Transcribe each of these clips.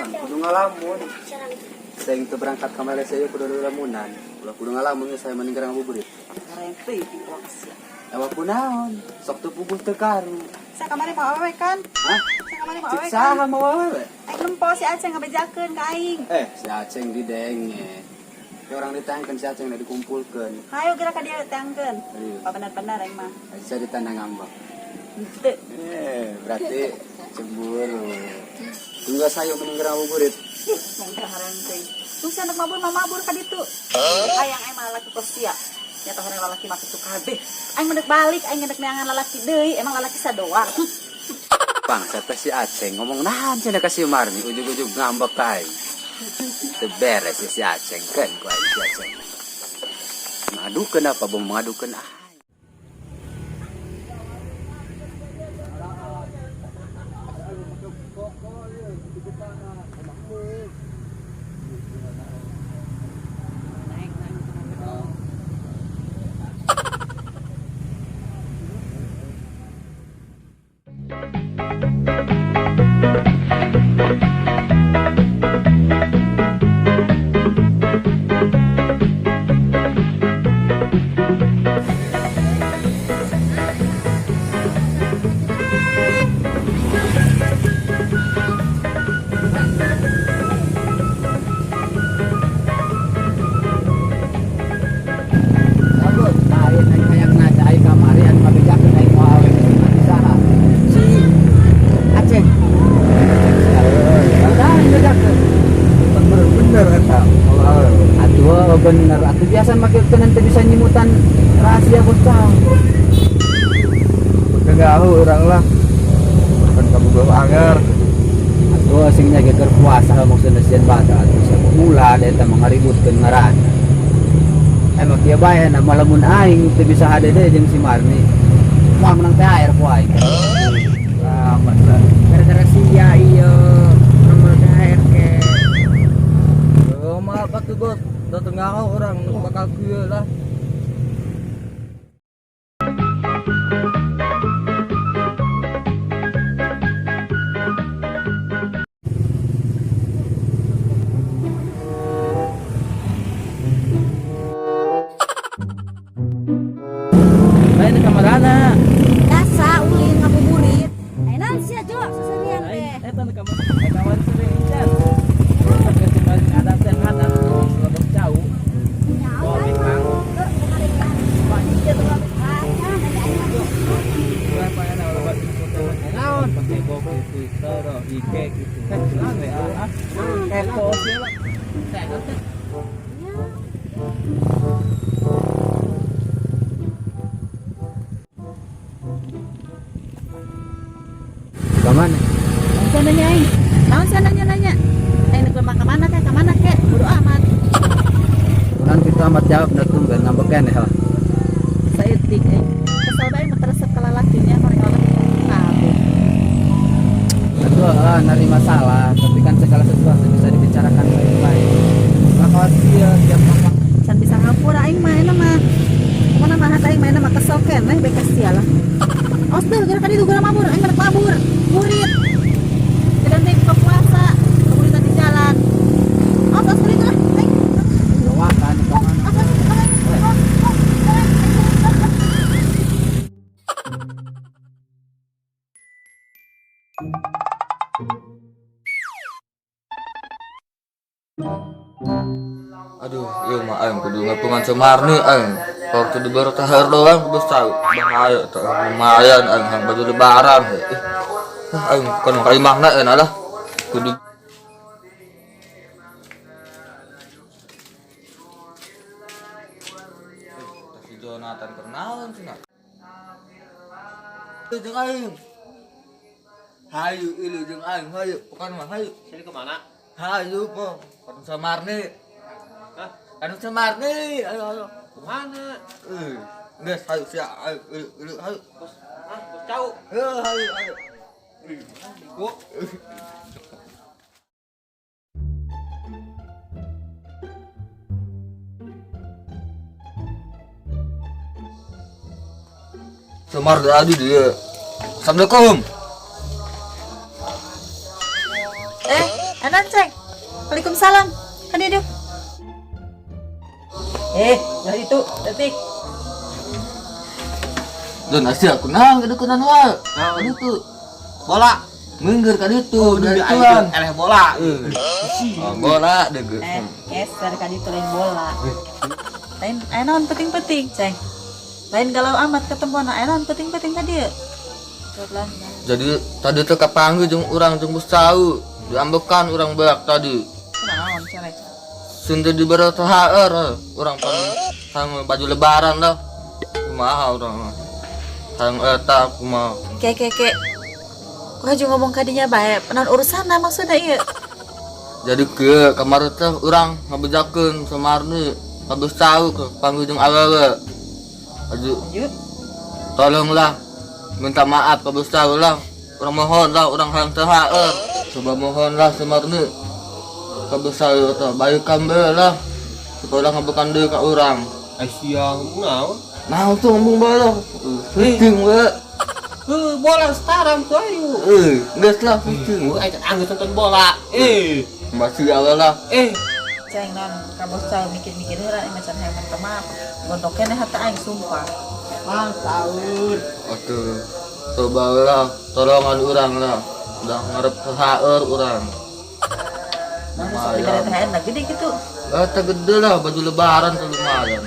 Kudu ngalamun. Saya itu berangkat ke Malaysia ya kudu lamunan. Ulah kudu ngalamun saya mending keur ngabuburit. Ngareng teuing uang sia. Ewa kunaon? Sok teu puguh teu karu. Saya kamari mau awewe kan? Hah? Saya kamari mau Cik awewe kan? saha mau awewe? Aing nempo si Aceng ngabejakeun ka aing. Eh, si Aceng didenge. Ya orang ditangkeun si Aceng udah dikumpulkeun. Hayo geura ka dieu teangkeun. Ayo. Apa bener-bener aing mah. Saya ditanda ngambek. Henteu. Eh, berarti cemburu. Tunggu saya mending keur ngabuburit. Ih, mung teh hareng teuing. Tung sia anak mabur mah mabur ka ditu. Hayang aing mah lalaki kos sia. Nyata horeng lalaki mah kitu kabeh. Aing mendek balik, aing ngedek neangan lalaki deui, emang lalaki sadoang. Bang, saya si Aceng ngomong nahan cenah ka si Marni ujug-ujug ngambek ka aing. Teu beres si Aceng kan ku aing si Aceng. Ngadukeun apa bom ngadukeun aing. Sagot, lain aing hayang nanya aing kamari anu ngabejakeun aing moal awewe mati saha. Si Aceng. Udah ngabejakeun. Bener bener eta. Atuh oh, bener, atuh biasa make teu teu bisa nyimutan rahasia bocah. Kagak urang lah. Kan kamu gua anger. Atuh sing nya keur puasa maksudna sieun batal atuh sia mula eta mah ngaributkeun ngaranna. Emang kieu bae na malamun aing teu bisa hadede jeung si Marni. Moal menang THR ku aing. Amat lah. Gara-gara sia iya nomor THR ke. Oh, maaf atuh bos. Udah tengah orang bakal kieu lah. Lain di kamarana. Biasa ulin ngabuburit. Ayeuna sia Jo seserian teh. Eta di kamar. Kamar sering can. Tapi si balik ada teh ada lebih jauh. Nyawa. Oh, bintang. Heuh, kemarin. Ah, nanti aing mah. Naon? Pakai gogo Twitter, IG gitu. WA. Kepo sih lah. Saya teh. Ya. Ka mana? Naon sia nanya aing? Naon sia nanya-nanya? Aing nek mah ka mana teh, ka mana ke? Bodo amat. Kunaon kitu amat jawab na tumben ngambek keneh lah. Saeutik aing. Kesel bae mah teresep ka lalakinya, horeng lalaki kabeh. Atuh ah, nerima salah, tapi kan segala sesuatu bisa dibicarakan baik-baik. Kawas ieu tiap ngomong Can bisa ngapura aing mah euna mah. Pokona mah hate aing mah euna mah kesel keneh bae ka sia lah. Awas deh, geura ka ditu geura mabur, aing mah mabur. Burit. Gedan teh buka puasa, kaburitan di jalan. Awas awas ka ditu lah, aing. Lawakan ka mana. Awas awas awas. Awas, awas, awas. Aduh, ieu mah aing kudu ngapungan Sumarni aing. Waktu di baru THR doang kudu tahu. Bahaya teh lumayan aing hang baju lebaran. Ih, aing kan ka imahna euna lah. Kudu si Jonathan kenalan cenah. Jeung aing. Hayu ilu jeung aing, hayu. Bukan mah hayu. Sini kemana? Hayu po. Kan Sumarni. Hah? Kan Sumarni. Ayo ayo. Kemana? Eh, geus hayu sia, ayo ilu ilu hayu. Bos, ah, bos cau. Eh, hayu hayu. Gua. Sumar adi dia. Assalamualaikum. Eh, Anan, Ceng. Waalaikumsalam. Kan dia. Eh, nah itu, detik. Dan asia aku nang ada kunan wae. Naon? Itu Bola. minggir ka ditu Oh, dari dari tuan. eleh bola. Oh, bola deugeuh. Eh, geser kan itu lain bola. Lain, eh naon penting-penting, Ceng. Lain galau amat ketemu anak, eh naon penting-penting tadi ya. Lah. Jadi tadi teh kapanggih jeung urang jeung bos cau. Diambekan urang beak tadi. Naon, Ceng. Sun teu dibere THR urang pan sama baju lebaran lah. Kumaha urang mah. Hayang eta kumaha. Ke ke ke. Kok aja ngomong kadinya bae, naon urusan maksudnya iya. Jadi ke kamar teh urang ngabejakeun samarni habis tahu ke panggil jeung awewe. Aju, Lanjut. tolonglah minta maaf ke bos tahu lah. Urang mohon lah urang hayang THR. Coba mohon lah samarni ke bos tahu teh baikan bae lah. Sekolah ngabekan deui ka urang. Ai sia naon? Nah, tuh ngomong bae lah. Penting bae. Heuh, bola sekarang tuh ayo. Geus lah penting. Aing anggeus nonton bola. Eh, Masih awewe lah. eh. Ceng non, kamu selalu mikir-mikir heula ini macam hayang minta maaf. Gondoknya hati aing sumpah. Ah, sahur. Aduh, coba lah, tolongan urang lah. Udah ngarep THR urang. Nah, sok dibere THR nah gede gitu. Eh, teh gede lah baju lebaran tuh lumayan.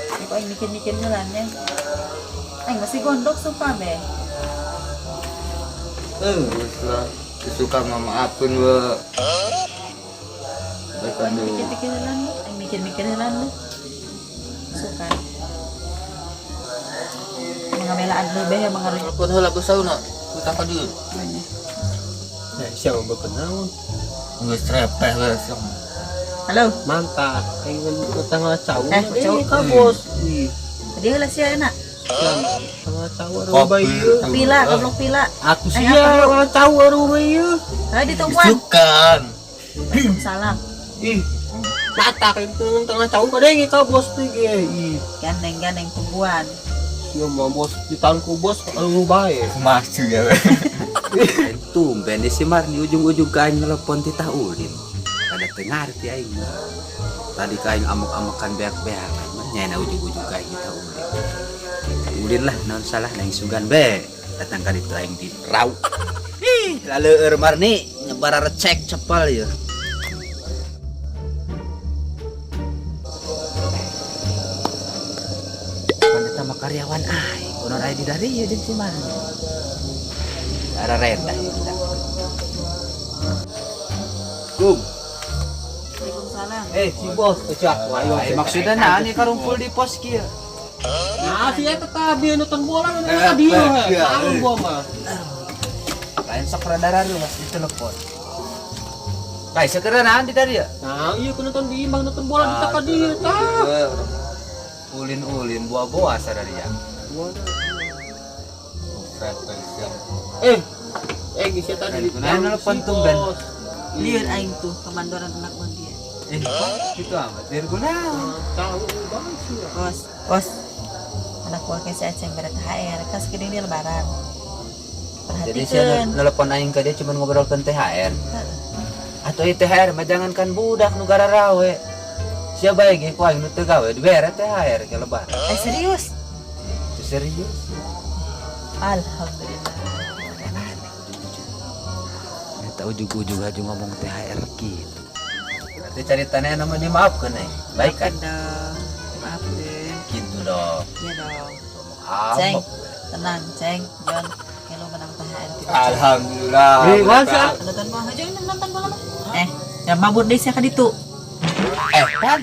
Ini kok aing mikir-mikir heula nya. Aing masih gondok sumpah be. Terus lah, disuka mah maafin we. Baikan Aing dulu. mikir-mikir heula nya, aing mikir-mikir heula nya. Suka. Mengabelaan lebih ya mengaruhi. Telepon heula geus sauna. Kita ka dieu. Nah, sia mah beukeun naon? Geus repeh we sok. Halo. Mantap. Aing tanggal cau. Eh, cau. ka bos. Ih, Tadi heula sia enak. tanggal cau rumah ieu. Pila, goblok pila. Aku Eh, sia apa lu? tanggal cau rumah ieu. Hei ditungguan. Isukan. Waalaikumsalam. Ih. Mata kayak tengah cau kadenge ka bos teh ge. Ih, Gandeng-gandeng tungguan. sia mah bos di tahunku bos anu bae. Masih ya we. Tumben si Marni ujung-ujung ka aing telepon titah ulin. Kada teu ngarti aing mah. Tadi ka aing amuk-amukan beak-beakan mah nyaina ujung-ujung ka aing titah ulin. Ulin lah naon salah aing sugan be. Datang ka ditu aing di rau. Ih, laleueur Marni nyebar recek cepal ya. Pan eta mah karyawan aing, kunaon aya di darieu jeung si Marni. Ara rendah ya budak. Kum. Waalaikumsalam. Eh, si bos, cak, ayo. Eh, maksudnya naon ieu karumpul di pos kieu? Nah, si eta tadi nonton bola nonton tadi ya. Tahu gua mah. Lain sok rada ruas di telepon. Baik, sekarang naon di dari ya? Nah, iya ku nonton di imah nonton bola di tadi tah. Ulin-ulin buah-buah sadaria. Repeh siang. Eh, eh geus eta tadi. Nah, nelpon tumben. Lieur aing tuh kemandoran anak buah dia. Eh, gitu amat. Biar kunaon. Tahu banget sih. Bos, bos. Anak buah si Aceng bere THR, kan segede ini lebaran. Jadi saya Perhatikan. nelpon aing ke dia cuma ngobrolkeun THR. Atau ieu THR mah jangankan budak nu rawe. Siapa bae ge ku aing nu teu gawe dibere THR ke lebaran. Eh serius? Itu serius. Alhamdulillah. Eta ujug-ujug aja ngomong THR gitu. Berarti ceritanya nama dimaafkan nih. Baik kan? Maafkan dong. Maafkan. Gitu dong. Iya dong. Ngomong Ceng, apa? tenang, Ceng. John, kayak lu menang THR gitu. Alhamdulillah. Eh, masa? Nonton bola, aja nonton bola mah. Eh, ya mabur deh sia ka ditu. Eh, pan.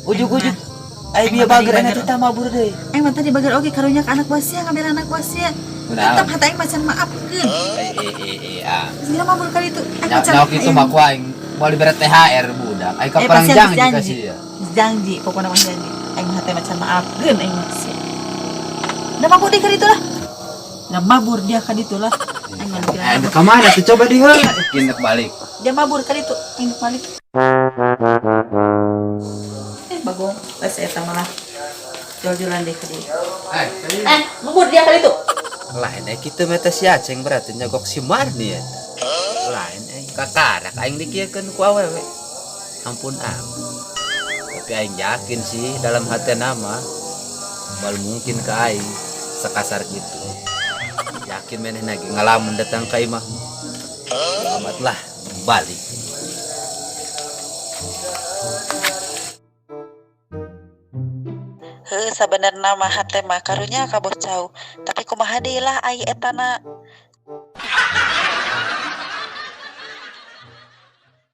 Ujug-ujug. Ai bieu bager enak kita mabur deui. Eh, mah tadi bager oge karunya ke anak buah sia, ngambil anak buah sia. Kunaon? Tetap hati aing macan maafkeun. Eh eh eh eh ah. Geus gila mabur ka ditu. Aing macan. Nyawa kitu mah ku aing moal dibere THR budak. Aing Eh, kaperang pasti janji janji. ka sia. Janji, pokoknya mah janji. Aing mah hate macan maafkeun aing mah sia. Udah mabur deh ka ditu lah. Udah mabur dia ka ditu lah. Aing mah dikira Eh, ka mana tuh coba diheula. Kindak balik. Dia mabur ka ditu, aing balik. Eh, bagong. Geus eta malah jual-jualan deh ka dieu. Eh, Eh, mabur dia ka ditu. Lain kitu meta si Aceng berarti nyogok si Marni ya. Lain kakarak aing dikieukeun ku awewe. Ampun am. Tapi aing yakin sih dalam hati nama bal mungkin ke aing sekasar gitu. Yakin maneh lagi ngalamun datang ke imah. Selamatlah balik. Heuh, sabenerna mah hate mah karunya ka Bos Cau, tapi kumaha deui lah ai etana.